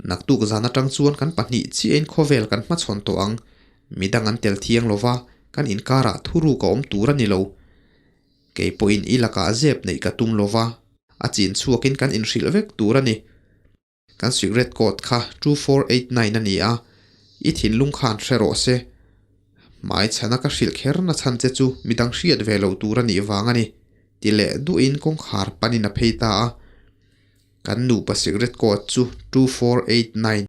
Naktuk zan atang chuan kan pahnih chiahin khawvel kan hmachhawn tawh ang. Midang an tel thiang lo va, kan inkarah thuruk a awm tur a ni lo. Kei pawhin i lakah zep neih ka tum lo va, a chin chhuakin kan inhrilh vek tur a ni. Kan secret code kha 2489 a ni a, i thinlung khan hre rawh se. Hmai chhana ka hrilh kher na chhan che chu midang hriat ve lo tur a nih vang a ni, ti leh duhin kawngkhar panin a phei ta a. Kan nupa secret code chu 2489.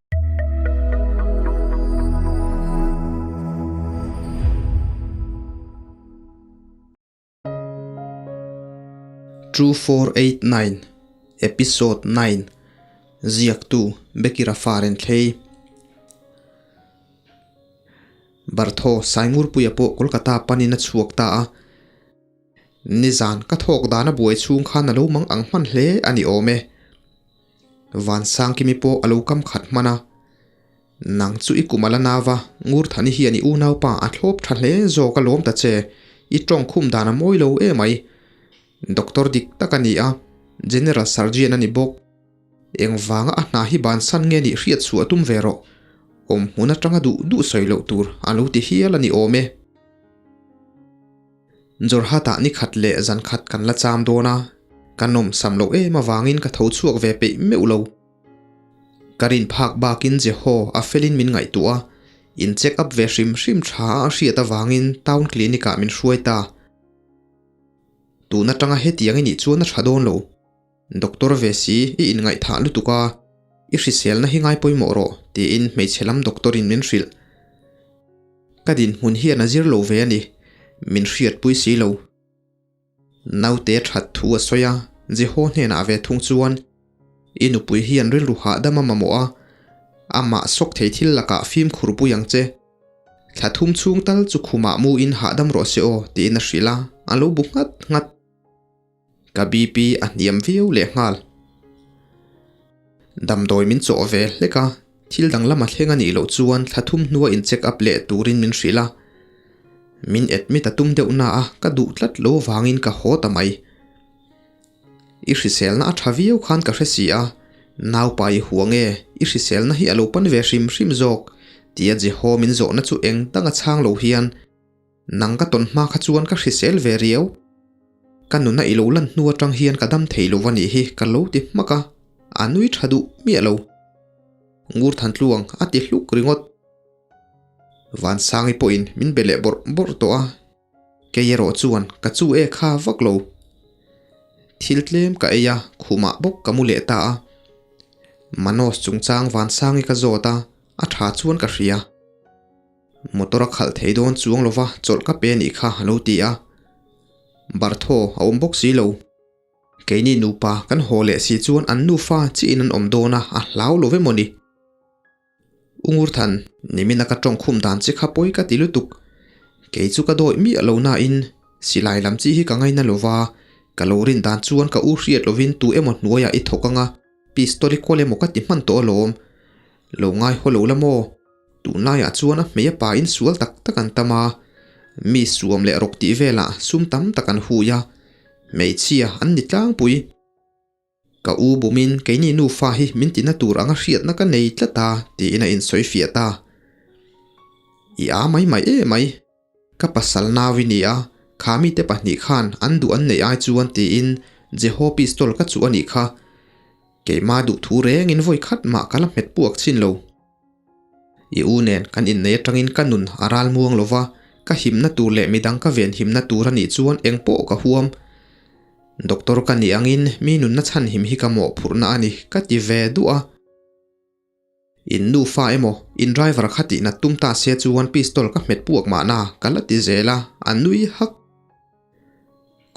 2489 Episode 9 Ziaktu Bekira Farenthlei Bartho Saingurpuia pawh Kolkata panin a chhuak ta a. Nizan ka thawk dan a buai chhung khan a lo mang ang hman hle a ni awm e. Vansangkimi pawh a lo kam khat hman a. Nang chu i kum a la nau va, Ngurthani hian i unaupa a thlawp tha hle zawk a lawm ta che, i tawng khum dan a mawi lo emai. Doctor dik tak a ni a, General Surgeon a ni bawk. Engvanga a hna hi bansan nge nih hriat chhuah tum ve rawh. Awm hmun atanga duh duh sawi loh tur a lo ti hial a ni awm e. Jorhat-ah ni khat leh zan khat kan la cham dawn a, ka nawmsam loh em avangin ka tho chhuak ve peih meuh lo. Ka rin phak bakin Jeho a felin min ngaihtuah a, in check up ve hrim hrim tha a hriat avangin town clinic-ah min hruai ta. Tun atanga hetiang i nih chuan a tha dawn lo. Doctor ve si, i inngaihthah lutuk a, i hriselna hi ngai pawimawh rawh, tiin hmeichhe lam doctor-in min hrilh. Ka dinhmun hian a zir lo ve a ni, min hriatpui si lo. Naute that thu a sawi a, Jeho hnenah ve thung chuan, I nupui hian rilru hahdam a mamawh a, amah sawk thei thil lakah fimkhur pui ang che. Thla thum chhung tal chu khumah mu in hahdam rawh se aw, tiin a hrilh a, a lo bu nghat nghat. Ka BP a hniam viau leh nghal. Damdawi min chawh ve hlek a, thil danglam a thleng a nih loh chuan thla thum hnua in check up leh turin min hrilh a. Min admit a tum deuh na a, ka duh tlat lo vangin ka haw ta mai. I hriselna a tha viau khan ka hre si a, naupa i hua nge, i hriselna hi a lo pan ve hrim hrim zawk, tia Jeho min zawhna chu eng danga chhang lo hian, Nang ka tawn hma kha chuan ka hrisel ve riau. Ka nuna i lo lan hnu atang hian ka dam thei lo va nih hi ka lo ti hmak a, a nui tha duh miah lo. Ngur Thantluang a ti hluk ringawt. Vansangi pawhin min be leh bawrh bawrh tawh a, kei erawh chuan ka chu e kha vak lo. Thil tlem ka ei a, khumah bawk ka mu leh ta a. Manos chungchang Vansangi ka zawt a, a tha chuan ka hria. Motor a khalh thei dawn chuang lova chawlh ka pe anih kha a lo ti a, Bartho a awm bawk si lo. Keini nupa kan haw leh si chuan an nufa chiin an awm dawn a, a hlau lo ve mawni. U Ngurthan, nimina ka tawngkhum dan che kha pawi ka ti lutuk. Kei chu ka dawih miah lo nain silai lam chi hi ka ngaina lova, ka lo rin dan chuan ka u hriat lovin tu emaw hnuaiah i thawk anga, pistol i kawl emaw ka ti hman tawh alawm. Lo ngai haw lo la maw? Tunlaiah chuan a hmei a pa in sual tak tak an tam a, mi suam leh rawk tih velah sum tam tak an hui a, hmeichhia an ni tlangpui. Ka u bumin keini nufa hi min tina tur anga hriatna ka nei tlat a tiin a insawi fiah ta. I a mai mai e mai. Ka pasal nau i ni a, kha mite pahnih khan an duh an neih ai chuan tiin Jeho pistol ka chuh a nih kha. Keimah duh thu rengin vawi khat mah ka la hmet puak chin lo. I u nen kan innei atangin ka nun a ral muang lo va, ka himna tur leh midang ka ven himna tur a nih chuan eng pawh ka huam. Doctor ka nih angin mi nunna chhanhim hi ka mawhphurhna a ni ka ti ve duh a. In nufa emaw, in driver kha tih nat tum ta se chuan pistol ka hmet puak mahna ka la ti zel a, a nui hak.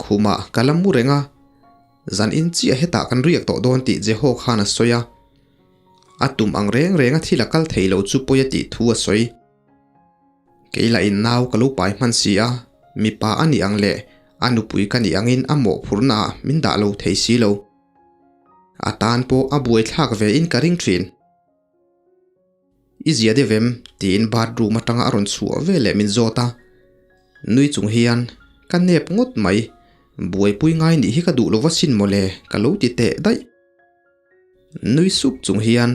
Khumah ka la mu reng a, zan in chiah hetah kan riak tawh dawn tih Jeho khan a sawi a. A tum ang reng reng a thil a kal thei lo chu pawi a tih thu a sawi. Kei lah in nau ka lo pai hman si a, mipa a nih ang leh a nupui ka nih angin a mawhphurhna ah min dah lo thei si lo. A tan pawh a buaithlak ve in ka ring thin. I zia deuh em? tiin bathroom atanga a rawn chhuah ve leh min zawt a. Nui chung hian, Ka nep ngawt mai, buaipui ngai nih hi ka duh lo va sin mawle, ka lo ti teh daih. Nui sup chung hian,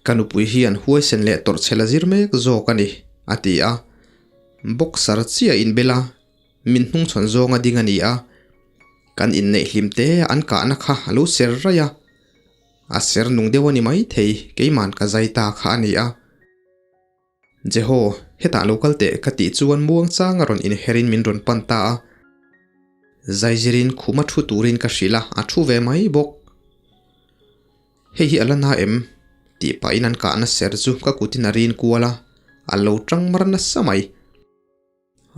Ka nupui hian huaisen leh tawrhchhel a zir mek zawk a ni, a ti a. Boxer chiah inbel a, min hnungchhawn zawng a ding a ni a. Kan inneih hlim te an kahna kha a lo ser raih a. A ser nung deuh a ni maithei, keiman ka zai ta kha a ni a. Jeho, hetah lo kal teh ka tih chuan muang chang a rawn inherin min rawn pan ta a. Zaizirin khum a thu turin ka hrilh a, a thu ve mai bawk. Hei hi a la na em? tih pahin an kahna ser chu ka kutin a rin kual a, a lo tang mar nasa mai.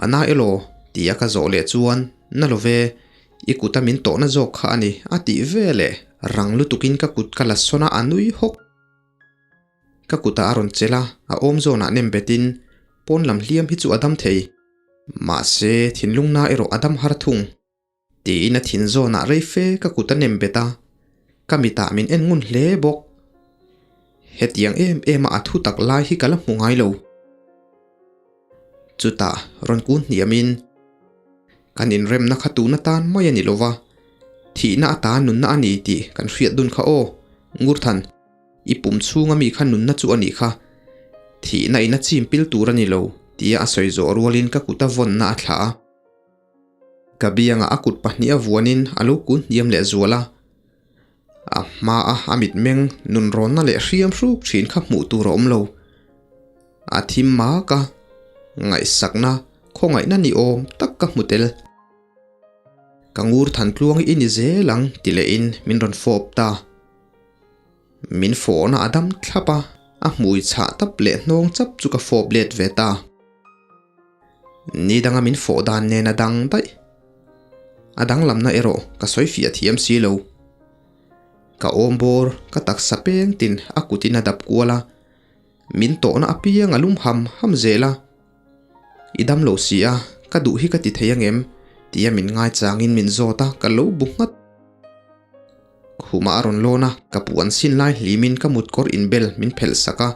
A na elaw? tia ka zawh leh chuan, Na lo ve, i kuta min tawhna zawk kha a ni, a tih ve leh rang lutukin ka kut ka la sawn a, a nui hawk. Ka kutah a rawn chelh a, a awm zawnah nem betin, Pawn lam hliam hi chu a dam thei. Mahse, thinlungna erawh a dam har thung. Tiin a thin zawnah rei fe ka kut a nem bet a, ka mitah min en ngun hle bawk. Hetiang em em a a thu tak lai hi ka la hmu ngai lo. Chutah rawn kun hniamin, Kan inremna kha tuna tan mai a ni lova, thihna ata nunna a ni tih kan hriat dun kha aw, Ngurthan, i pum chhunga mi kha nunna chu a nih kha, thihna in a chim pil tur a ni lo, tia a sawi zawh rualin ka kut a vawnna a thlah a. Ka biangah a kut pahnih a vuanin a lo kun hniam leh zual a, a hmaa a mitmeng nunrawnna leh hriam hruk thin kha hmuh tur a awm lo. A thim mak a, ngaihsakna, khawngaihna ni awm tak ka hmu tel. Ka ngur than tluang i ni zel ang ti lehin min rawn fawp ta. Min fawhna a dam thlap a, a hmui chhah tap leh hnawng chap chu ka fawp let ve ta. Ni danga min fawh dan nen a dang daih. A danglamna erawh ka sawi fiah thiam si lo. Ka awm bawr, ka taksa peng tin a kutin a dap kual a, min tawhna apiang a lum ham ham zel a. I dam lo si a, ka duh hi ka ti thei angem? tia min ngaichangin min zawt a, ka lo bu nghat. Khumah a rawn lawn a, ka puan sin lai hlimin ka mutkawr inbel min phelh sak a,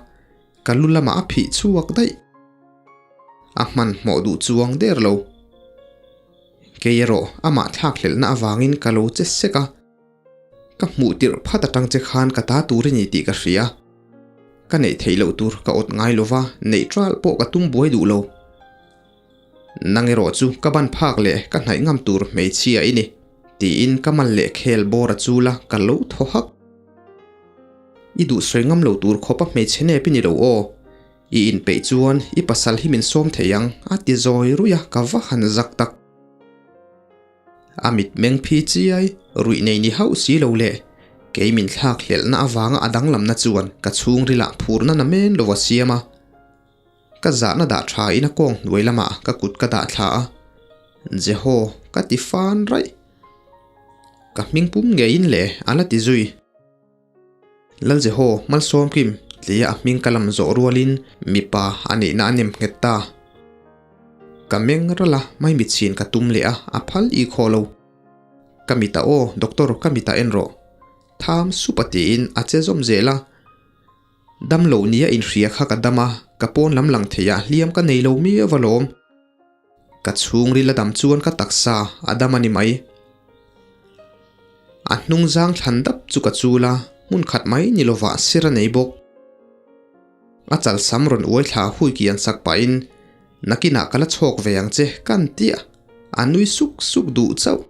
Ka lu lamah a phih chhuak daih. A hmanhmawh duh chuang der lo. Kei erawh amah thlak hlelhna avangin ka lo che sek a. Ka hmuh tirh phat atang che khan ka ta tur i ni tih ka hria. Ka neih theih loh tur ka awt ngai lova, neih ṭal pawh ka tum buai duh lo. Nang erawh chu ka ban phak leh ka hnaih ngam tur hmeichhia i ni, tiin ka mal leh khel bawr a chul a, ka lo thaw hak. I duh sawi ngam lo tur khawpa hmeichhe nep i ni lo aw. I inpeih chuan i pasal hi min sawm thei ang, a ti zawi ruih a, ka va han zak tak. A mit meng phi chiai, ruih nei ni hauh si lo le. Kei min thlak hlelhna avanga a danglamna chuan ka chhungrilah phurna na men lo a siam a. Ka zahna dah tha in a kawng hnuai lamah ka kut ka dah thla a, Jeho ka ti fan raih. Ka hming pum ngeiin le a la ti zui. Lal Jeho Malsawm Kim tia a hming ka lam zawh rualin mipa a nihna a nem nghet ta. Ka meng ral a, maimichhin ka tum leh a, a phal i khaw lo. Ka mita aw, doctor ka mita en rawh. Tham sup a tiin a che zawm zel a. Dam loh nia inhria kha ka dam a, ka pawn lam lang thei a, hliam ka nei lo miau alawm. Ka chhungril a dam chuan ka taksa a dam a ni mai. A hnung zang thlan dap chu ka chul a, hmun khat mai ni lovah sir a nei bawk. A chalsam rawn uai thla hui kian sak pahin, Nakinah ka la chhawk ve ang che, kan ti a, a nui suk suk duh chauh.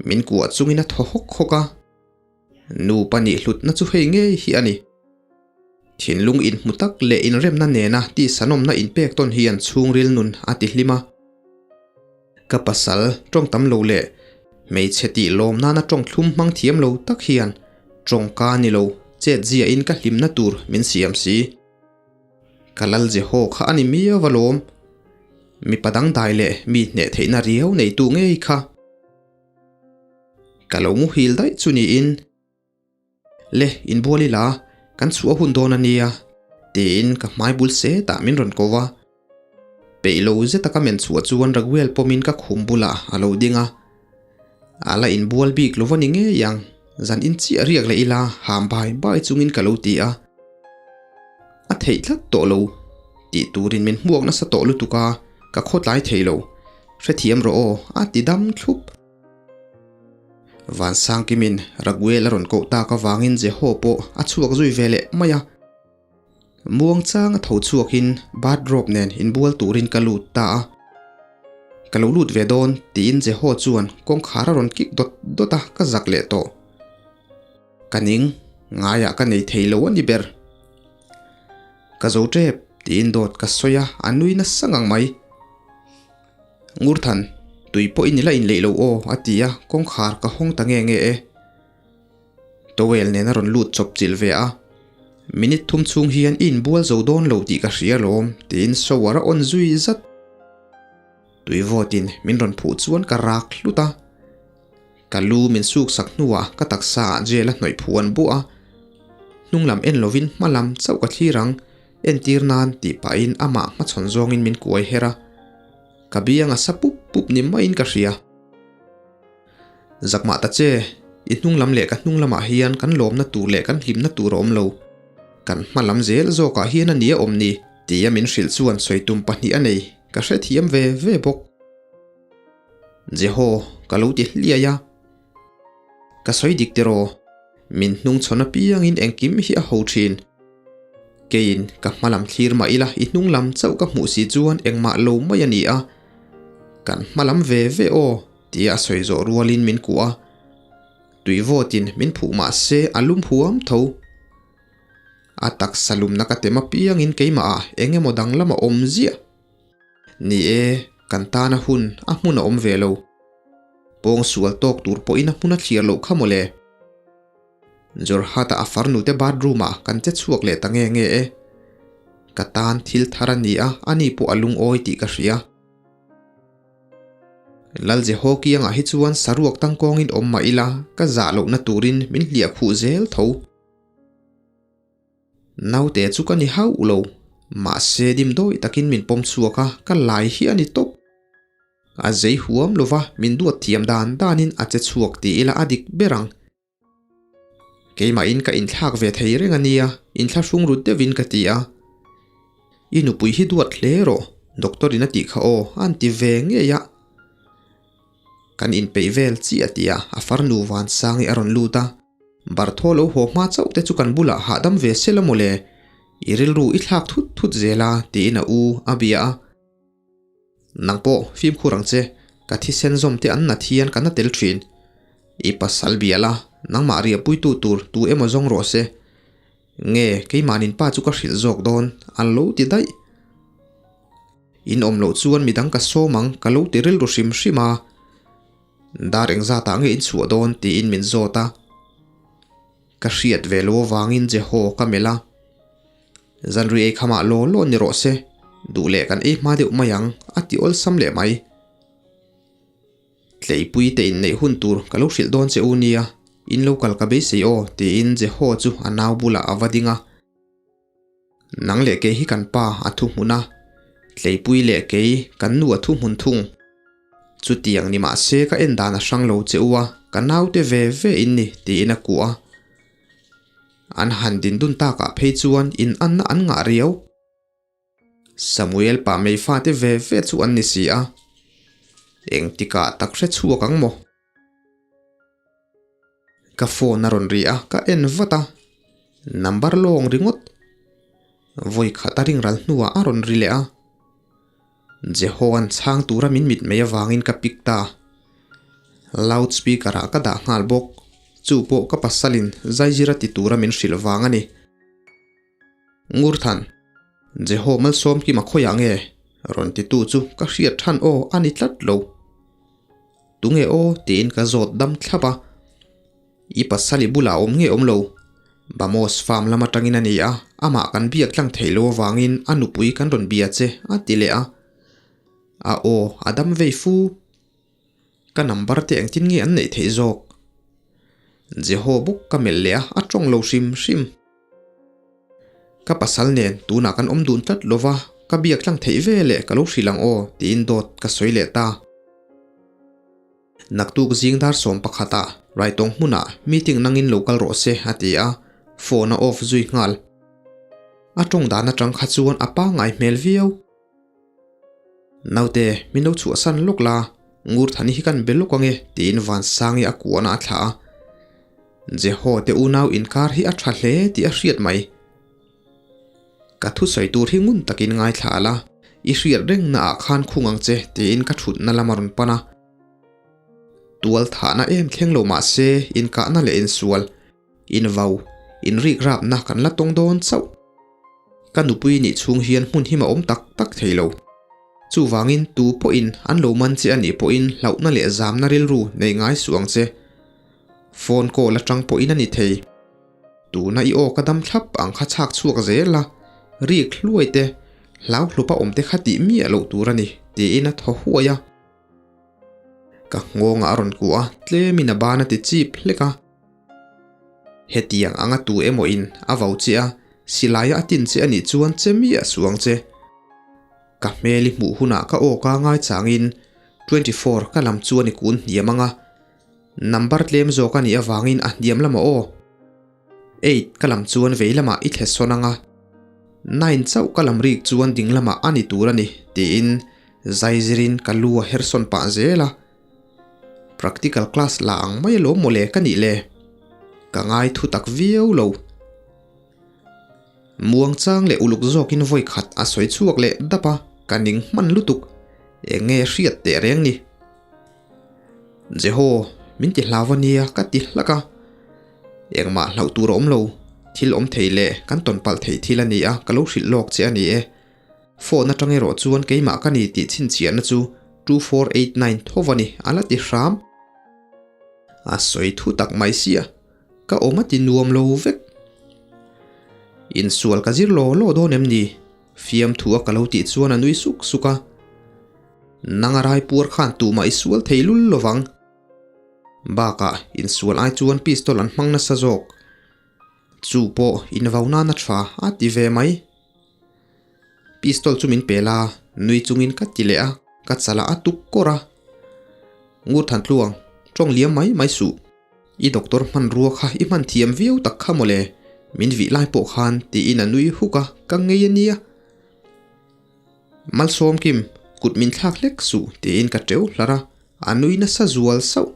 Min kuah chungin a thaw hawk hawk a. Nupa nih hlutna chu hei ngei hi a ni. Thinlung inhmu tak leh inremna nena tihsanawmna inpek tawn hian chhungril nun a ti hlim a. Ka pasal tawng tam lo leh hmeichhe tih lawm nana tawng thlum hmang thiam lo tak hian tawngka ni lo chet ziahin ka hlimna tur min siam si. Ka lal Jeho kha a ni miau alawm. Mipa dangdai leh mi hneh theihna riau neitu ngei kha. Ka lo muhil daih chu niin, Le, inbual ila, kan chhuah hun dawn a nia, tiin ka hmai bul setah min rawn ko va. Peih lo zeta ka men chhuah chuan Raguel pawmin ka khum bulah a lo ding a. A la inbual bik lo va ni ngei ang, zan in chiah riak leh ila ham bai bai chungin ka lo ti a. A theih tlat tawh lo, tih turin min hmuak nasa tawh lutuk a, ka khawtlai thei lo. Hrethiam rawh aw, a ti dam thlup. Vansangkimin Raguel a rawn koh tak avangin Jeho pawh a chhuak zui ve leh mai a. Muangchanga tho chhuakin bathrobe nen inbual turin ka lut ta a. Ka lo lut ve dawn tiin Jeho chuan kawngkhar a rawn kik dawt dawt a, ka zak leh tawh. Ka ning, ngaiah ka nei thei lo a ni ber. Ka zo tep tiin dawt ka sawi a, a nui nasa ngang mai. Ngurthan, tui pawh i ni la inleih lo aw a ti a, kawngkhar ka hawng ta nge nge e. Towel nen a rawn lut chawp chilh ve a, Minute thum chhung hian i inbual zo dawn lo tih ka hria alawm tiin shower a on zui zat. Tui vawtin min rawn phuh chuan ka rak hlut a, ka lu min suk sak hnuah ka taksa ah gel a hnawih phuh an buah a, hnung lam en lovin hma lam chauh ka thlir ang, entir nan tih pahin amah hmachhawn zawngin min kuai her a, ka biang a sa pup pup ni maiin ka hria. Zakmah ta che, i hnung lam leh ka hnung lamah hian kan lawmna tur leh kan hlimna tur a awm lo. Kan hma lam zel zawkah hian a nia awm ni, tia min hrilh chuan sawi tum pahnih a nei, ka hrethiam ve ve bawk. Jeho, ka lo ti hliai a. Ka sawi dik tiraw, min hnung chhawn apiangin engkim hi a ho thin. Keiin ka hma lam thlir mah ila i hnung lam chauh ka hmuh si chuan engmah lo mai a ni a. Kan hma lam ve ve aw. Tia a sawi zawh rualin min kuah a, tui vawtin min phuh mah se a lum huam tho. A taksa lumna ka tem apiangin keimahah eng emaw danglam a awm ziah. Ni e, kan tana hun a hmun a awm ve lo. Pawng sual tawk tur pawhin a hmun a thliar loh kha mawle. Jorhat-a a farnute bathroom-ah kan che chhuak leh ta nge nge e. Ka tan thil thar a ni a, ani pawh a lungawi tih ka hria. Lal Jeho kiangah hi chuan saruak tangkawngin awm mah ila ka zah lohna turin min hliah khuh zel tho. Naute chu ka ni hauh lo, mahse dimdawi takin min pawm chhuak a, ka lai hi a ni tawp. A zei huam lova min duat thiam dan danin a che chhuak ti ila a dik ber ang. Keimahin ka inthlak ve thei reng a nia, inthlahrung rut deuhin ka ti a. I nupui hi duat hle rawh, doctor in a tih kha aw, a ti ve ngei a. Kan inpeih vel chiah a ti a, a farnu Vansangi a rawn lut a. Barthaw lo haw hma chauh te chu kan bulah hahdam ve se la mawle, i rilru i thlak thut thut zel a, tiin a u a bia a. Nang pawh fimkhur ang che, ka thisen zawm te an nat hian ka na tel thin. I pasal bia la, nangmah riahpuitu tur tu emaw zawng rawh se. Nge, keimahnin pa chu ka hrilh zawk dawn, a lo ti daih. In awm loh chuan midang ka sawm ang, ka lo ti rilru hrim hrim a. Dar engzatah nge in chhuah dawn tiin min zawt a. Ka hriat ve lo avangin Jeho ka melh a. Zanri ei khamah law law ni rawh se, duh leh kan ei hma deuh mai ang, a ti awlsam leh mai. Tleipui te inneih hun tur ka lo hrilh dawn che u nia, in lo kal ka beisei aw, tiin Jeho chu a nau bulah a va ding a. Nang leh kei hi kan pa a thu hmun a, Tleipui leh kei kan nu a thu hmun thung. Chutiang ni mah se ka en dan a hrang lo che u a, ka naute ve ve in ni, tiin a kuah a. An han din dun takah phei chuan in anna an ngah riau. Samuel pa mei fate ve ve chu an ni si a, engtikah tak hre chhuak ang maw? Ka phone a rawn ri a, ka en vat a, number lawng ringawt. Vawi khat a ring ral hnuah a rawn ri leh a. Jehoa'n chhang tura min mit mai avangin ka pick ta. Loud speaker ah ka dah nghal bawk. Chu pawh ka pasalin zaizira ti tura min hrilh vang a ni. Ngurthan, Jeho Malsawmkima khawiah nge? rawn titu chu ka hriat than aw a ni tlat lo. Tunge aw tiin ka zawt dam thlap a. I pasali bulah awm nge awm lo? Bamos farm lam atangin a ni a, amah kan biak tlang theih lo avangin a nupui kan rawn bia che a ti leh a. A aw a dam vei fu. Ka number te engtin nge an neih theih zawk? Jeho bawk ka melh leh a, a tawng lo hrim hrim. Ka pasal nen tunah kan awm dun tlat lo va, ka biak tlang theih ve leh ka lo hrilh ang aw tiin dawt ka sawi leh ta. Naktuk zing dar 11 ah Raitawng hmunah meeting nangin lo kal rawh se a ti a, phone a off zui nghal. A tawng dan atang kha chuan a pangngai hmel viau. Naute, min lo chhuahsan lawk la. Ngurthani hi kan be lawk ange tiin Vansangi a kuahna a thlah a. Jeho te unau inkar hi a tha hle tih a hriat mai. Ka thusawi tur hi ngun takin ngaithla a la, i hriat rengna ah khan khung ang che tiin ka thutna lam a rawn pan a. Tual thahna em thleng lo mah se inkahna leh insual, invau, inrikrapna kan la tawng dawn chauh. Ka nupui nih chhung hian hmun him a awm tak tak thei lo. Chuvangin tu pawhin an lo man che a nih pawhin hlauhna leh zamna rilru nei ngai suh ang che. Phone call atang pawhin a ni thei. Tuna i aw ka dam thlap ang kha chhak chhuak zel a, rik hluai te, hlau hlupa awm te kha tih miah loh tur a ni, tiin a thaw huai a. Ka nghawngah a rawn kuah a, tlemin a ban a ti chip hlek a. Hetiang anga tu emaw in a vau che a, silaia a tin che a nih chuan che miah suh ang che. Ka hmel i hmuh hunah ka aw ka ngaichangin 24 ka lam chuan i kun hniam ang a. Number tlem zawk a nih avangin a hniam lamah aw. Eight ka lam chuan vei lamah i thle sawn ang a, nine chauh ka lam rik chuan ding lamah a ni tur a ni tiin zai zirin ka lu a her sawn pah zel a. Practical class la ang mai alawm mawle ka nih le. Ka ngai thu tak viau lo. Muang chang leh uluk zawkin vawi khat a sawi chhuak leh dap a, ka ning hman lutuk. Eng nge hriat teh reng ni? Jeho, min ti hlau a nia ka ti hlak a. Engmah hlauh tur a awm lo, thil awm thei leh kan tawn palh theih thil a ni a, ka lo hrilh lawk che a ni e. Phone atang erawh chuan keimah ka ni tih chhinchhiahna chu 2489 tho a ni, a la ti hram. A sawi thu tak mai sia, ka awm a ti nuam lo vek. Insual ka zir law law dawn em ni? Fiamthu a ka lo tih chuan a nui suk suk a. Nang a rai puar khan tumah i sual thei lul lovang. Bakah insual ai chuan pistol an hmang nasa zawk. Chu pawh invau nana tha a ti ve mai. Pistol chu min pe la, nui chungin ka ti leh a, ka chalah a tuk kawr a. Ngur than tluang, tawng liam mai mai suh. I doctor hmanrua kha i hman thiam viau tak kha mawle, min vih lai pawh khan tiin a nui huk a, ka ngei a nia. Malsawm Kim, kut min thlak hlek suh tiin ka teu hlar a, a nui nasa zual sauh.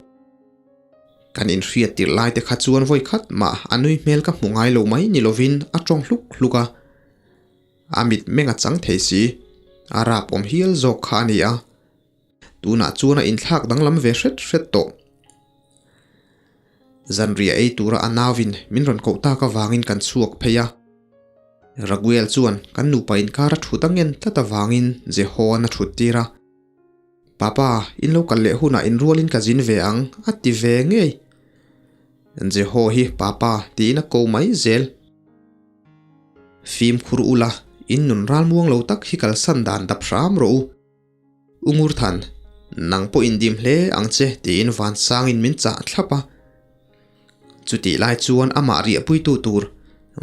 Kan inhriat tirh lai te kha chuan vawi khat mah a nui hmel ka hmu ngai lo mai ni lovin a tawng hluk hluk a. A mit meng a chang thei si, a rap awm hial zawk kha a ni a. Tunah chuan a inthlak danglam ve hret hret tawh. Zanriah ei tura a nauin min rawn koh tak avangin kan chhuak phei a. Raguel chuan kan nupa inkar a thut a ngen tlat avangin Jehoan a thut tir a. Papa, in lo kal leh hunah inrualin ka zin ve ang, a ti ve ngei. Jeho hi Papa tiin a ko mai zel. Fimkhur ula, in nun ralmuang lo tak hi kalsan dan dap hram rawh u. U Ngurthan, nang pawh indim hle ang che tiin Vansangin min chah thlap a. Chutih lai chuan amah riahpuitu tur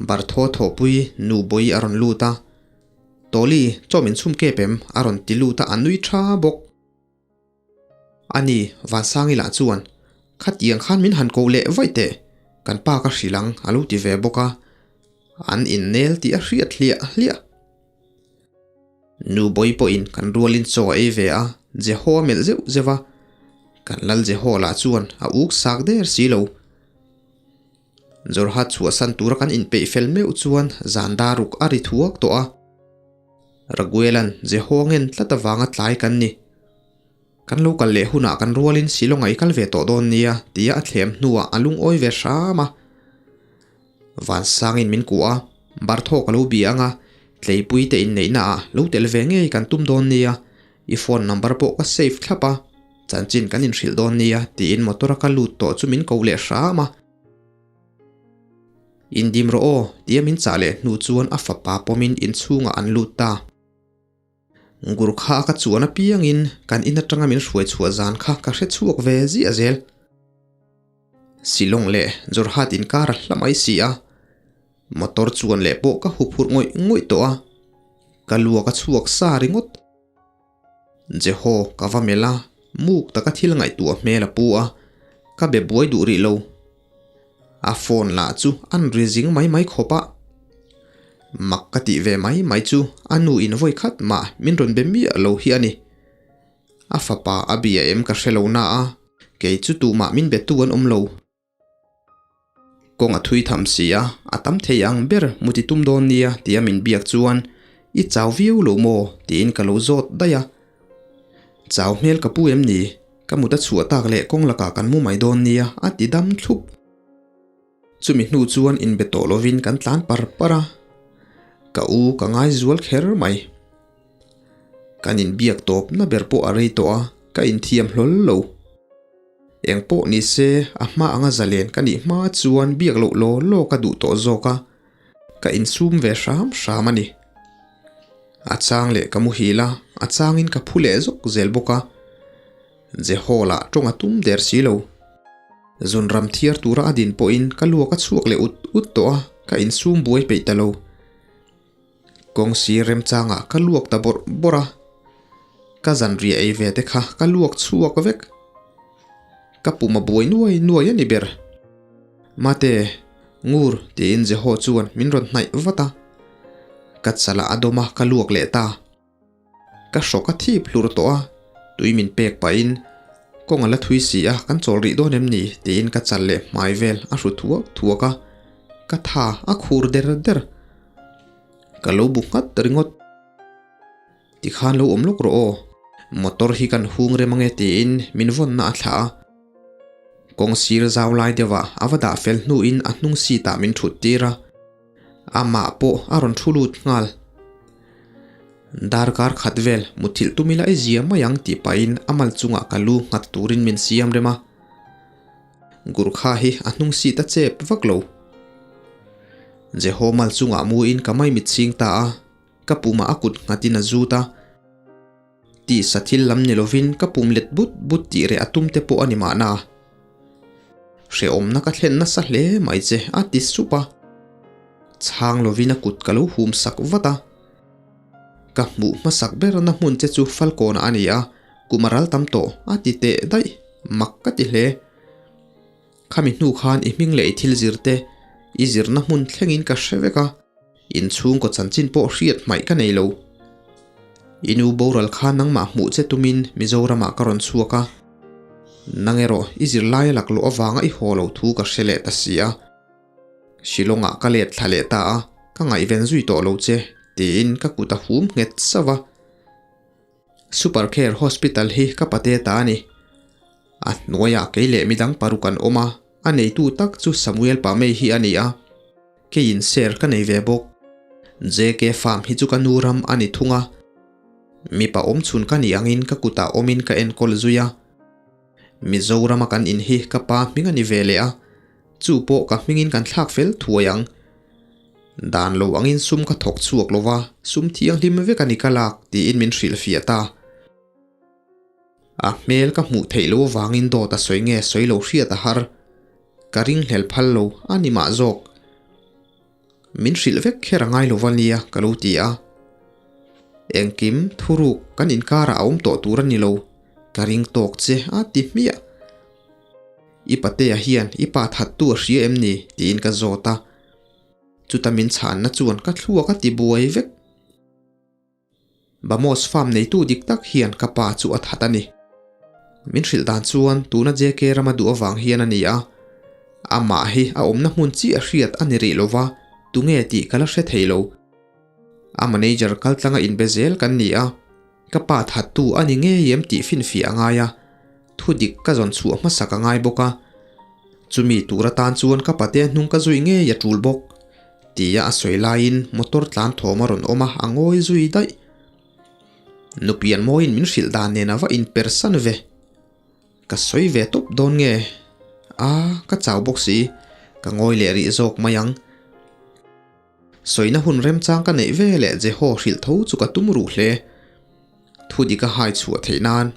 Barthaw thawhpui nu Bawi a rawn lut a. Tawli, chaw min chhum kep em? a rawn ti lut a, a nui tha bawk. Ani, Vansangi lah chuan, Khatiang khan min han koh leh vaih teh, kan pa ka hrilh ang a lo ti ve bawk a. An innel tih a hriat hliah hliah. Nu Bawi pawhin kan rualin chaw a ei ve a, Jeho a melh zeuh zeuh a. Kan lal Jeho lah chuan a uk sak der si lo. Jorhat chhuahsan tura kan inpeih fel meuh chuan zan dar ruk a ri thuak tawh a. Raguelan Jeho a ngen tlat avanga tlai kan ni. Kan lo kal leh hunah kan rualin Shillong-ah i kal ve tawh dawn nia tia a thlem hnuah a lungawi ve hram a. Vansangin min kuah a, Barthaw ka lo bia ang a, tleipui te inneihna ah lo tel ve ngei kan tum dawn nia, i phone number pawh ka save thlap a, chanchin kan inhrilh dawn nia tiin motor a ka lut tawh chu min ko leh hram a. Indim rawh aw tia min chah leh hnu chuan a fapa pawmin inchhungah an lut ta. Gurkha ka chuan apiangin kan in atanga min hruai chhuah zan kha ka hre chhuak ve ziah zel. Shillong leh Jorhat inkar a hla mai si a, motor chuan leh pawh ka huphurh ngawih ngawih tawh a, ka luak a chhuak sa ringawt. Jeho ka va melh a, muk taka thil ngaihtuah hmel a pu a, ka be buai duh rih lo. A phone lah chu an ri zing mai mai khawp a. Mak ka tih ve mai mai chu a nu in vawi khat mah min rawn be miah lo hi a ni. A fapa a bia em ka hre lo na a, kei chu tumah min be tu an awm lo. Kawng a thui tham si a, a tam thei ang ber muti tum dawn nia tia min biak chuan i chau viau lo maw tiin ka lo zawt daih a. Chau hmel ka pu em ni? Ka mut a chhuah tak leh kawng lakah kan mu mai dawn nia a ti dam thlup. Chumi hnu chuan inbe tawh lovin kan tlan par par a, ka u ka ngai zual kher mai. Kan inbiak tawp na ber pawh a rei tawh a, ka inthiam hlawl lo. Eng pawh ni se, a hma anga zalen ka nih hma chuan biak loh law law ka duh tawh zawk a, ka insum ve hram hram a ni. A chang leh ka muhil a, a changin ka phu leh zawk zel bawk a. Jehola tawng a tum der si lo. Zun ram thiar tura a din pawhin ka luak a chhuak leh ut ut tawh a, ka insum buai peih ta lo. Kawng sir remchangah ka luak ta bawrh bawrh a, ka zanriah ei ve te kha ka luak chhuak vek. Ka pum a buai nuai nuai a ni ber. Mate, ngur tiin Jeho chuan min rawn hnaih vat a. Ka chalah a dawm a, ka luak leh ta. Ka hrawk a thip hlur tawh a, tui min pek pahin kawng a la thui si a, kan chawl rih dawn em ni? tiin ka chal leh hmai vel a hru thuak thuak a, ka tha a khur der der. Ka lo bu nghat ringawt. Tikhan lo awm lawk rawh aw, motor hi kan hung rem ange tiin min vawnna a thlah a. Kawng sir zau lai deuhah a va dah fel hnuin a hnung seat ah min thut tir a. Amah pawh a rawn thu lut nghal. Darkar khat vel muthilh tum ila i zia mai ang tih pahin a mal chungah ka lu nghat turin min siam rem a. Gurkha hi a hnung seat a chep vak lo. Jeho mal chungah muin ka maimit ching ta a, ka pumah a kut nghatin a zut a. Tisa thil lam ni lovin ka pum let but but tih reh a tum te pawh a ni mahna. Hrehawmna ka thlen nasa hle mai che a ti sup a. Chhang lovin a kut ka lo hum sak vat a. Ka hmuh hmasak berna hmun che chu Falkawnah a ni a, kum a ral tam tawh a ti teh daih, mak ka ti hle. Khami hnu khan i hming leh i thil zir te i zirna hmun thlengin ka hre vek a, inchhungkaw chanchin pawh hriat hmaih ka nei lo. I nu boral kha nangmah hmuh che tumin Mizoramah ka rawn chhuak a, nang erawh i zirlai a laklawh avanga i haw lo thu ka hre leh ta si a. Shillong-ah ka let thla leh ta a, ka ngaihven zui tawh lo che, tiin ka kut a hum nghet sauh a. Super Care Hospital hi ka pate ta a ni. A hnuaiah kei leh midang paruk an awm a, a neitu tak chu Samuel Pamei hi a ni a, keiin share ka nei ve bawk. JK Farm hi chu ka nu ram a ni thung a, mipa awmchhun ka nih angin ka kutah awmin ka enkawl zui a. Mizorama kan in hi ka pa hming a ni ve leh a, chu pawh ka hmingin kan thlak fel thuai ang. Dan lo angin sum ka thawk chhuak lo va, sum thianghlim vek a ni ka lak tiin min hrilhfiah ta. A hmel ka hmuh theih loh avangin dawt a sawi nge sawi lo hriat a har. Ka ringhlel phal lo a ni mah zawk. Min hrilh vek kher a ngai lo va nia ka lo ti a. Engkim thuruk kan inkarah a awm tawh tur a ni lo, ka ring tawk che a ti hmiah. I patea hian i pa thattu a hria em ni tiin ka zawt a. Chuta min chhanna chuan ka thluak a ti buai vek. Bamos farm neitu dik tak hian ka pa chu a that a ni. Min hrilh dan chuan tuna JK rama duh avang hian a ni a, amah hi a awmna hmun chiah hriat a ni rih lova, tunge tih ka la hre thei lo. A manager kaltlanga inbe zel kan ni a, ka pa thattu a ni ngei em tih finfiah a ngai a, thu dik ka zawn chhuah hmasak a ngai bawk a. Chumi tur atan chuan ka pate hnung ka zui ngei a tul bawk. Tia a sawi laiin motor tlan thawm a rawn awm a, a ngawi zui daih. Nupian mawiin min hrilh dan nen a va inpersan ve. Ka sawi ve tawp dawn nge? A, ka chau bawk si, ka ngawi leh rih zawk mai ang. Sawina hun remchang ka neih ve leh Jeho hrilh tho chu ka tum ruh hle. Thu dik a hai chhuah theih nan.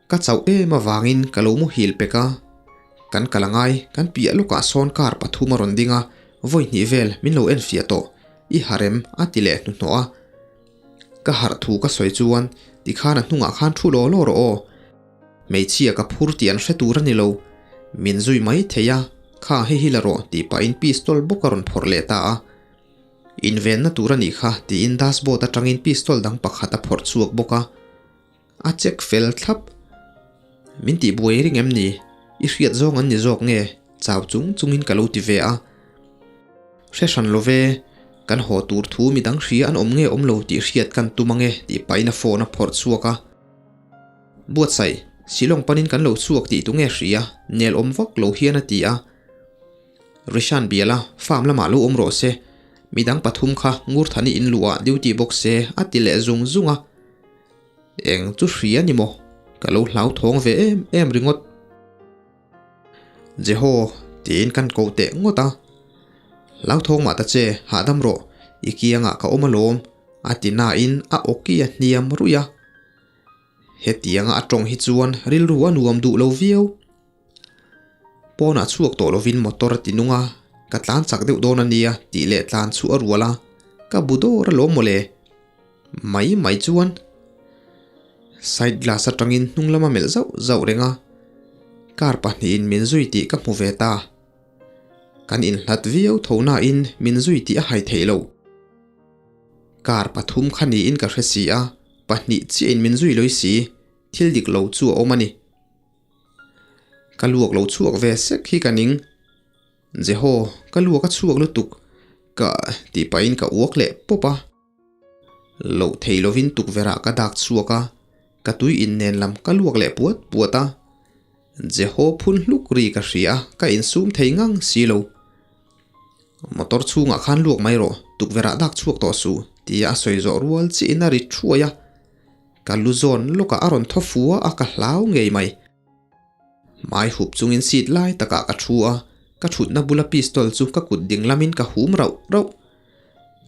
Ka chauh em avangin ka lo muhil pek a, kan kal angai, kan piah lawkah sawn car pathum a rawn ding a, vawi hnih vel min lo enfiah tawh, i harem a ti leh hnuhnawh a. Ka harh thu ka sawi chuan tikhan a hnungah khan thu law law rawh aw. Hmeichhia ka phur tih an hre tur a ni lo. Min zui mai thei a, kha hei hi la rawh tih pahin pistol bawk a rawn phawrh leh ta a. Invenna tur a nih kha tiin dashboard atangin pistol dang pakhat a phawrh chhuak bawk a. A check fel thlap. Min tih buai ring em ni? I hriat zawng an ni zawk nge? Chau chung chungin ka lo ti ve a. Hre hran lo ve, kan haw tur thu midang hria an awm nge awm lo tih hriat kan tum ange tih pahin a phone a phawrh chhuak a. Buatsaih, Shillong panin kan lo chhuak tih tu nge hria? Nel awm vak lo hian a ti a. Rishan biala farm lamah lo awm rawh se, midang pathum kha Ngurthani in luhah duty bawk se a ti leh zung zung a. Eng chu hria ni maw? Ka lo hlauthawng ve em em ringawt. Jeho, tiin kan ko teh ngawt a. Hlauthawng mah ta che, hahdam rawh, i kiangah ka awm alawm, a ti nain a awki a hniam ruih a. Hetianga a tawng hi chuan rilru a nuam duh lo viau. Pawnah chhuak tawh lovin motor a ti nung a, ka tlan chak deuh dawn a nia tih leh tlan chu a rual a, ka bu dawr alawm mawle. Mai mai chuan side glass atangin hnung lama melh zauh zauh reng a, car pahnihin min zui tih ka hmu ve ta. Kan inhlat viau tho nain min zui tih a hai theih loh. Car pathum kha niin ka hre si a, pahnih chiahin min zui lawih si, thil dik lo chu a awm a ni. Ka luak lo chhuak ve sek hi ka ning. Jeho, ka luak a chhuak lutuk ka tih pahin ka uak leh pawp a. Loh thei lovin tukverh ah ka dak chhuak a, ka tui in nen lam ka luak leh puat puat a. Jeho phun hluk ri ka hria a, ka insum thei ngang si lo. Motor chhungah khan luak mai rawh, tukverh ah dak chhuak tawh suh, tia a sawi zawh rual chiah in a ri thuai a. Ka lu zawn lawkah a rawn thaw fua a, ka hlau ngei mai. Hmai hup chungin seat lai takah ka thu a, ka thutna bula pistol chu ka kut ding lamin ka hum rauh rauh.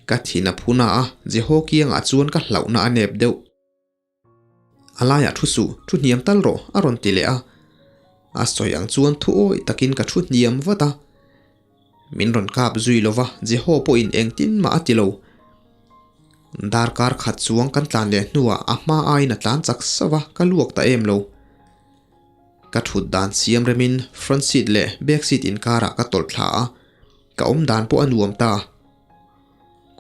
Ka thin a phu na a, Jeho kiangah chuan ka hlauhna a nep deuh. A laiah thu suh, thu hniam tal rawh, a rawn ti leh a. A sawi ang chuan thu awih takin ka thu hniam vat a. Min rawn kap zui lo va, Jeho pawhin engtin mah a ti lo. Darkar khat chuang kan tlan leh hnuah a hma aiin a tlan chak sauh a, ka luak ta em lo. Ka thut dan siam remin front seat leh back seat inkarah ka tawlh thla a, ka awm dan pawh a nuam ta.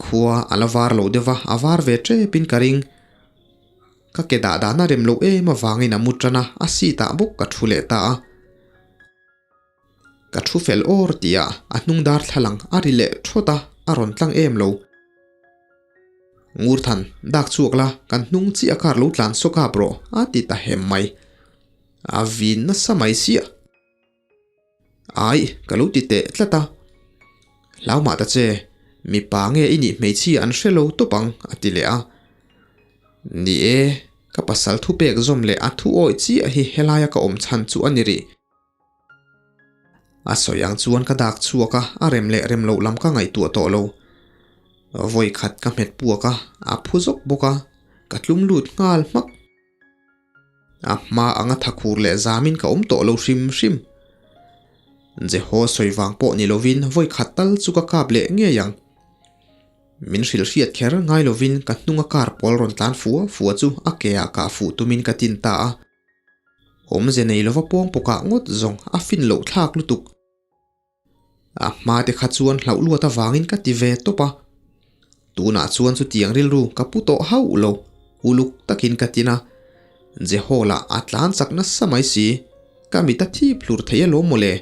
Khua a la var lo deuh va, a var ve tepin ka ring. Ka ke dah dan a rem loh em avangin a mu tan a, a seat ah bawk ka thu leh ta a. Ka thu fel awr tih ah a hnung darthlalang a ri leh thawt a, a rawn tlang em lo. Ngurthan, dak chhuak la, kan hnung chiah car lo tlan saw kap rawh, a ti ta hem mai. A vin nasa mai siah. Ai, ka lo ti teh tlat a. Hlau mah ta che, mipa nge i nih hmeichhia an hre lo tawp ang, a ti leh a. Ni e, ka pasal thupek zawm leh a thu awih chiah hi helaia ka awm chhan chu a ni rih. A sawi ang chuan ka dak chhuak a, a rem leh rem loh lam ka ngaihtuah tawh lo. Vawi khat ka hmet puak a, a phu zawk bawk a, ka tlum lut nghal hmak. A hma anga thakhur leh zamin ka awm tawh lo hrim hrim. Jeho sawi vang pawh ni lovin vawi khat tal chu ka kap leh ngei ang. Min hrilh hriat kher ngai lovin ka hnunga car pawl rawn tlan fua fua chu a ke ah kah fuh tumin ka tin ta a. Awmze nei lova pawng pawkah ngawt zawng a fin loh thlak lutuk. A hma te kha chuan hlauh luat avangin ka ti ve tawp a. Tunah chuan chutiang rilru ka pu tawh hauh lo, uluk takin ka tin a. Jehola a tlan chak nasa mai si, ka mit a thip hlur thei alawm mawle.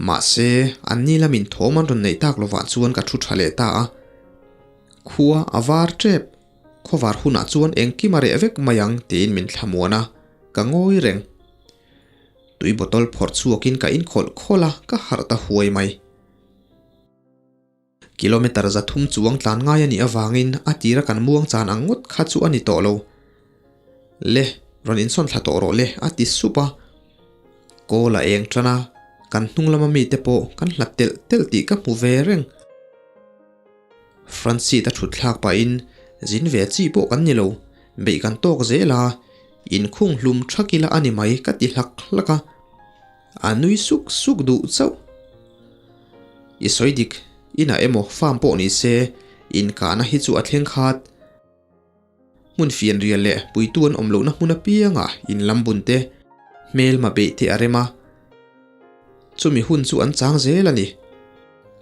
Mahse, anni lamin thawm an rawn neih tak lovah chuan ka thu tha leh ta a. Khua a var tep. Khawvar hunah chuan engkim a reh vek mai ang tiin min thlamuan a, ka ngawi reng. Tui bottle phawrh chhuakin ka inkhawlh khawlh a, ka harh ta huai mai. Kilometre 300 chuang tlan ngai a nih avangin a tira kan muang chan ang ngawt kha chu a ni tawh lo. Le, rawn insawn thla tawh rawh le a ti sup a. Kawl a eng tan a, kan hnung lama mite pawh kan hlat telh telh tih ka hmu ve reng. Front seat a thut thlak pahin zin ve chi pawh kan ni lo, beih kan tawk zel a, inkhung hlum thak ila a ni mai ka ti hlak hlak a, a nui suk suk duh chauh. I sawi dik, inah emaw farm pawh ni se, inkahna hi chu a thleng khat. Hmun fianrial leh puitu an awm lohna hmun apiangah in lam bun te, hmelma beih te a rem a. Chumi hun chu an chang zel a ni.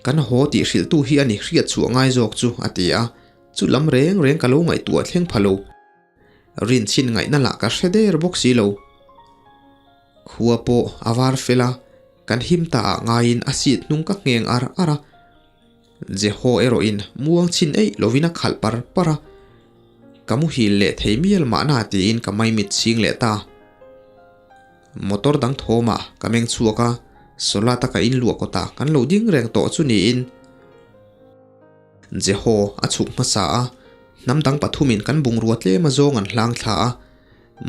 Kan haw tih hrilhtu hi a ni hriat chhuah ngai zawk chu, a ti a. Chu lam reng reng ka lo ngaihtuah thleng pha lo. Rinchhin ngaihna lah ka hre der bawk si lo. Khua pawh a var fel a, kan him ta ah ngaiin a seat hnung ka ngheng ar ar a. Jeho erawhin muang chhin eih lovin a khalh par par a. Ka muhil leh thei mial mahna tiin ka maimit chhing leh ta. Motor dang thawmah ka meng chhuak a, Solat-a ka inluah kawtah kan lo ding reng tawh chu niin. Jeho a chhuk hmasa a, hnam dang pathumin kan bungrua tlem a zawng an hlang thla a,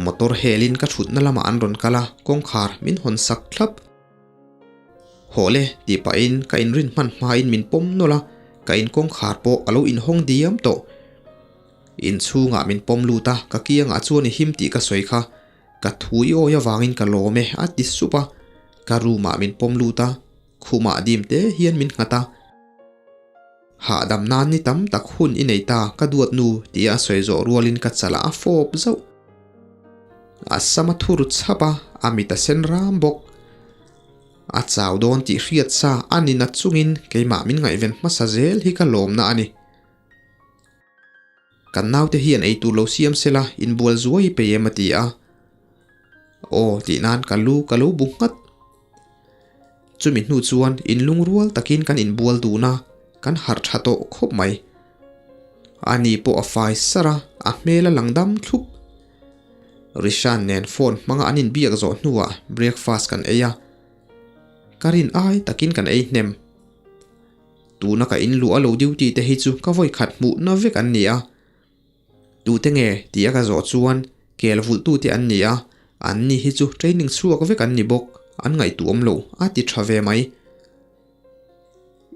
motor helin ka thutna lamah an rawn kal a, kawngkhar min hawn sak thlap. Haw le tih pahin ka inrin hman hmain min pawm nawlh a, ka in kawngkhar pawh a lo inhawng diam tawh. Inchhungah min pawm lut a, ka kiangah chuan i him tih ka sawi kha, ka thu i awi avangin ka lawm e a ti sup a, ka room ah min pawm lut a, khumah dim te hian min nghat a. Hahdam nan ni tam tak hun i nei ta ka duat nu tia a sawi zawh rualin ka chalah a fawp zauh. A sam a thur chhap a, a mit a sen ram bawk. A chau dawn tih hriat sa a ni na chungin keimah min ngaihven hmasa zel hi ka lawmna a ni. Kan naute hian eitur lo siam sela inbual zuai pe em a ti a. Aw tih nan ka lu ka lo bu nghat. Chumi hnu chuan inlungrual takin kan inbual dun a, kan harh tha tawh khawp mai. Ani pawh a fai sar a, a hmel a lang dam thlup. Rishan nen phone hmanga an inbiak zawh hnuah breakfast kan ei a, ka rin ai takin kan ei hnem. Tuna ka inluah lo duty te hi chu ka vawikhat hmuhna vek an ni a. Tute nge tih a ka zawh chuan kel vulhtute an ni a, an ni hi chu training chhuak vek an ni bawk, an ngaihtuah awm lo a ti tha ve mai.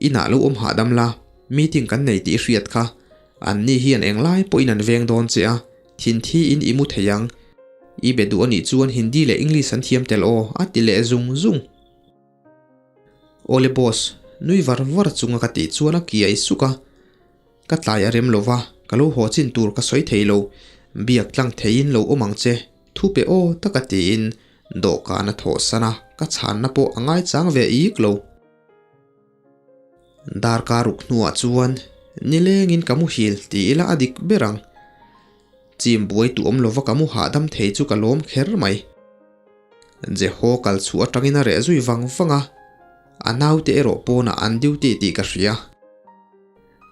Inah lo awm hahdam la, meeting kan nei tih i hriat kha, an ni hian englai pawhin an veng dawn che a, thinthi in i mu thei ang. I be duh anih chuan Hindi leh English an thiam tel aw a ti leh zung zung. Awle boss, nui var var chunga ka tih chuan a kiai suk a. Ka tlai a rem lo va, ka lo haw chin tur ka sawi thei lo, biak tlang theiin lo awm ang che, thu pe aw taka tiin dawhkan a thawh san a, ka chhanna pawh a ngaichang ve ik lo. Darkar ruk hnuah chuan nilengin ka muhil ti ila a dik ber ang. Chim buai tu awm lova ka mu hahdam thei chu ka lawm kher mai. Jeho kal chhuah atangin a reh zui vang vang a, a naute erawh pawnah an duty tih ka hria.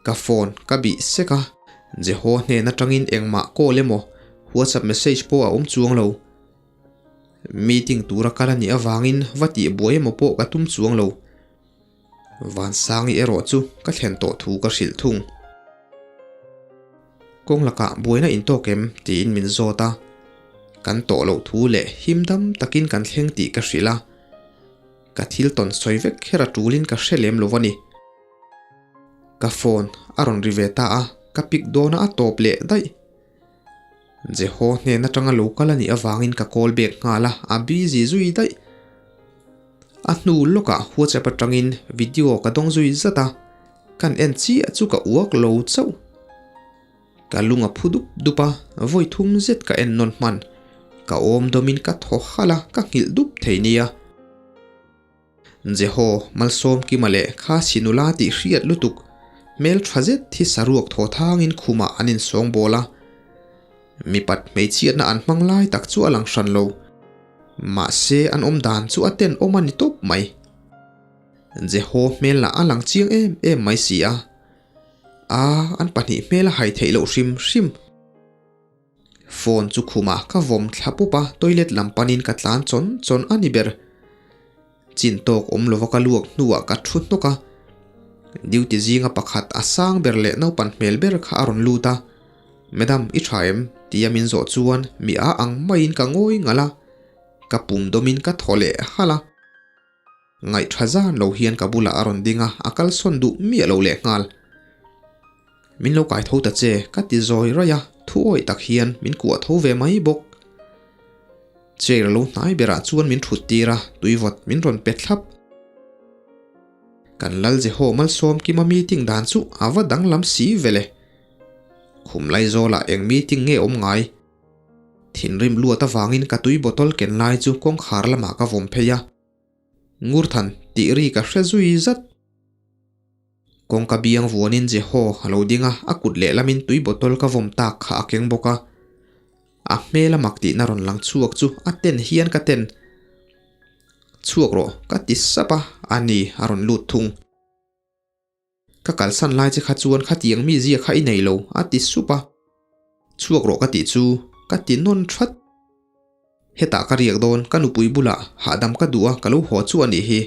Ka phone ka bih sek a, Jeho hnen atangin engmah call emaw WhatsApp message pawh a awm chuang lo. Meeting tura kal a nih avangin va tih buai emaw pawh ka tum chuang lo. Vansangi erawh chu ka thlen tawh thu ka hrilh thung. Kawng lakah buaina intawk em tiin min zawt a, kan tawh loh thu leh him dam takin kan thleng tih ka hrilh a. Ka thil tawn sawi vek kher a tulin ka hre lem lo a ni. Ka phone a rawn ri ve ta a, ka pick dawn a a tawp leh daih. Jeho hnen atanga lo kal a nih avangin ka call back nghal a, a busy zui daih. A hnu lawkah WhatsApp atangin video ka dawng zui zat a, kan en chiah chu ka uak lo chauh. Ka lung a phu dup dup a, vawi thum zet ka en nawn hman. Ka awm dawmin ka thaw halh a, ka nghilh dup thei nia. Jeho Malsawmkima leh kha sinula tih hriat lutuk, hmel tha zet hi saruak thaw thangin khumah an insawng bawl a. Mipat hmeichhiatna an hmang lai tak chu a lang hran lo. Mahse an awm dan chu a tenawm a ni tawp mai. Jeho hmel lah a lang chiang em em mai si a. A, an pahnih hmel a hai theih loh hrim hrim. Phone chu khumah ka vawm thla pup a, toilet lam panin ka tlan chawn chawn a ni ber. Chin tawk awm lova ka luak hnuah ka thu hnawk a. Duty zinga pakhat a sang ber leh naupan hmel ber kha a rawn lut a. Madam, i tha em? tia min zawh chuan mi a ang maiin ka ngawi ngalh a. Ka pum dawmin ka thaw leh halh a. Ngaihtha zan lo hian ka bulah a rawn ding a, a kalsawn duh miah lo leh nghal. Min lo kai tho ta che, ka ti zawi raih a, thu awih tak hian min kuah tho ve mai bawk. Chair lo hnai berah chuan min thut tir a, tuivawt min rawn pe thlap. Kan Lal Jeho Malsawm Kima meeting dan chu a va danglam si vele. Khum Laizawlah eng meeting nge awm ngai? Thinrim luat avangin ka tui bottle ken lai chu kawngkhar lamah ka vawm phei a. Ngurthan tih ri ka hre zui zat. Kawngka biang vuanin Jeho a lo ding a, a kut lehlamin tui bottle ka vawm tak kha a keng bawk a. A hmel a mak tihna rawn lang chhuak chu a ten hian ka ten. Chhuak rawh, ka ti sap a, a ni a rawn lut thung. Ka kalsan lai che kha chuan khatiang mi zia kha i nei lo, a ti sup a. Chhuak rawh ka tih chu ka ti nawn that. Hetah ka riak dawn, ka nupui bulah hahdam ka duh a, ka lo haw chu a nih hi.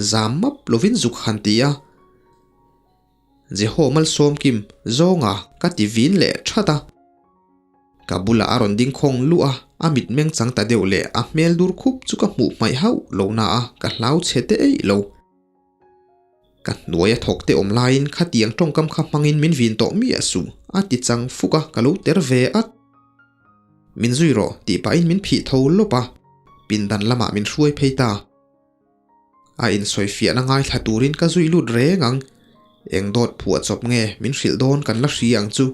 Zam map lovin zuk han ti a. Jeho Malsawmkim zawnga ka ti vin leh that a. Ka bulah a rawn ding khawng luh a, a mitmeng chang ta deuh leh a hmel dur khup chu ka hmuh hmaih hauh lo na a, ka hlau chhe te eih lo. Ka hnuai a thawk te awm laiin khatiang tawngkam kha hmangin min vin tawh miah suh, a ti chang fuk a, ka lo ter ve at. Min zui rawh tih pahin min phih tho lawp a, pindan lamah min hruai phei ta. A insawifiahna ngaithla turin ka zui lut reng ang, eng dawt phuah chawp nge min hrilh dawn kan la hria ang chu.